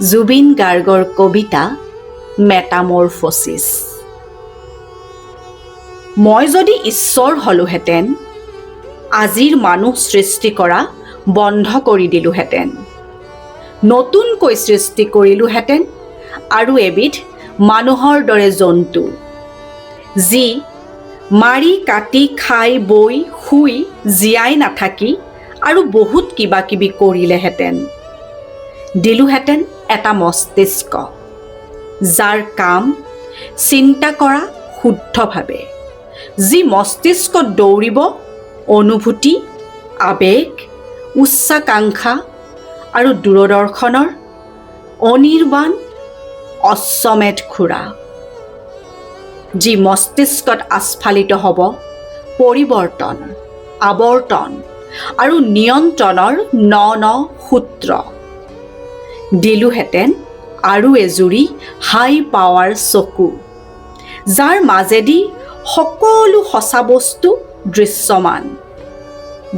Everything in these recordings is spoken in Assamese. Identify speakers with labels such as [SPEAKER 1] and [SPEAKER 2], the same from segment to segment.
[SPEAKER 1] জুবিন গাৰ্গৰ কবিতা মেটামৰফচিছ। মই যদি ঈশ্বৰ হ'লোহেঁতেন, আজিৰ মানুহ সৃষ্টি কৰা বন্ধ কৰি দিলোহেঁতেন। নতুনকৈ সৃষ্টি কৰিলোহেঁতেন আৰু এবিধ মানুহৰ দৰে জন্তু, যি মাৰি কাটি খাই বৈ শুই জীয়াই নাথাকি আৰু বহুত কিবা কিবি কৰিলেহেঁতেন। দিলোহেঁতেন এটা মস্তিষ্ক, যাৰ কাম চিন্তা কৰা শুদ্ধভাৱে, যি মস্তিষ্কত দৌৰিব অনুভূতি, আৱেগ, উচ্চাকাংক্ষা আৰু দূৰদৰ্শনৰ অনিৰ্বাণ অশ্বমেধ ঘোঁৰা, যি মস্তিষ্কত আস্ফালিত হ'ব পৰিৱৰ্তন, আৱৰ্তন আৰু নিয়ন্ত্ৰণৰ ন ন সূত্ৰ। দিলোহেঁতেন আৰু এজুৰি হাই পাৱাৰ চকু, যাৰ মাজেদি সকলো সঁচা বস্তু দৃশ্যমান।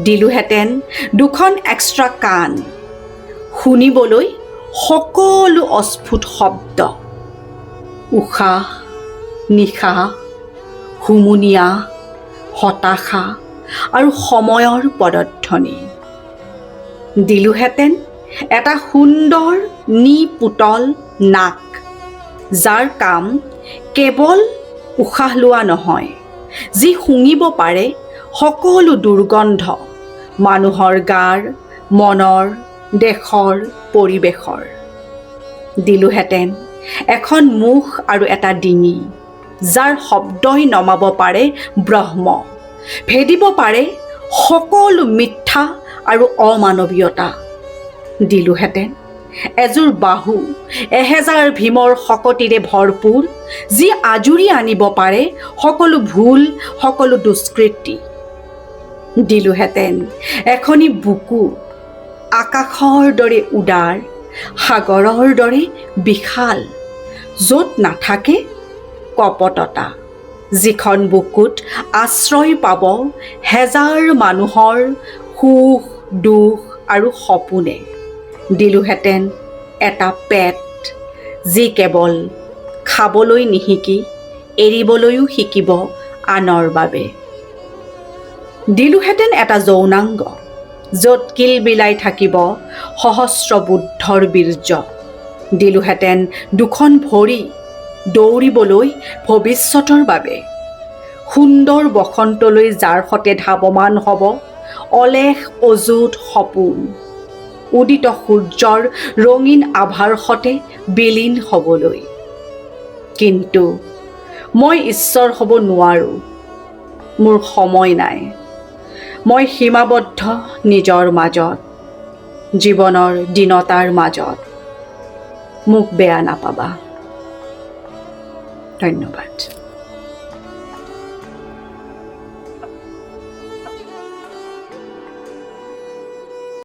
[SPEAKER 1] দিলোহেঁতেন দুখন এক্সট্ৰা কাণ, শুনিবলৈ সকলো অস্ফুট শব্দ, উশাহ নিশাহ, হুমুনিয়াহ, হতাশা আৰু সময়ৰ পদধ্বনি। দিলোহেঁতেন এটা সুন্দৰ নিপুতল নাক, যাৰ কাম কেৱল উশাহ লোৱা নহয়, যি শুঙিব পাৰে সকলো দুৰ্গন্ধ মানুহৰ গাৰ, মনৰ, দেশৰ, পৰিৱেশৰ। দিলোহেঁতেন এখন মুখ আৰু এটা ডিঙি, যাৰ শব্দই নমাব পাৰে ব্ৰহ্ম, ভেদিব পাৰে সকলো মিথ্যা আৰু অমানৱীয়তা। দিলোহেঁতেন এযোৰ বাহু, 1000 ভীমৰ শকতিৰে ভৰপূৰ, যি আজুৰি আনিব পাৰে সকলো ভুল, সকলো দুষ্কৃতি। দিলোহেঁতেন এখনি বুকু, আকাশৰ দৰে উদাৰ, সাগৰৰ দৰে বিশাল, য'ত নাথাকে কপটতা, যিখন বুকুত আশ্ৰয় পাব হেজাৰ মানুহৰ সুখ দুখ আৰু সপোনে। দিলোহেঁতেন এটা পেট, যি কেৱল খাবলৈ নিশিকি এৰিবলৈও শিকিব আনৰ বাবে। দিলোহেঁতেন এটা যৌনাংগ, য'ত কিলবিলাই থাকিব সহস্ৰ বুদ্ধৰ বীৰ্য। দিলোহেঁতেন দুখন ভৰি, দৌৰিবলৈ ভৱিষ্যতৰ বাবে, সুন্দৰ বসন্তলৈ, যাৰ সতে ধাৱমান হ'ব অলেখ অযুত সপোন, উদিত সূৰ্যৰ ৰঙীন আভাৰ সতে বিলীন হ'বলৈ। কিন্তু মই ঈশ্বৰ হ'ব নোৱাৰোঁ, মোৰ সময় নাই। মই সীমাবদ্ধ নিজৰ মাজত, জীৱনৰ দীনতাৰ মাজত। মোক বেয়া নাপাবা। ধন্যবাদ।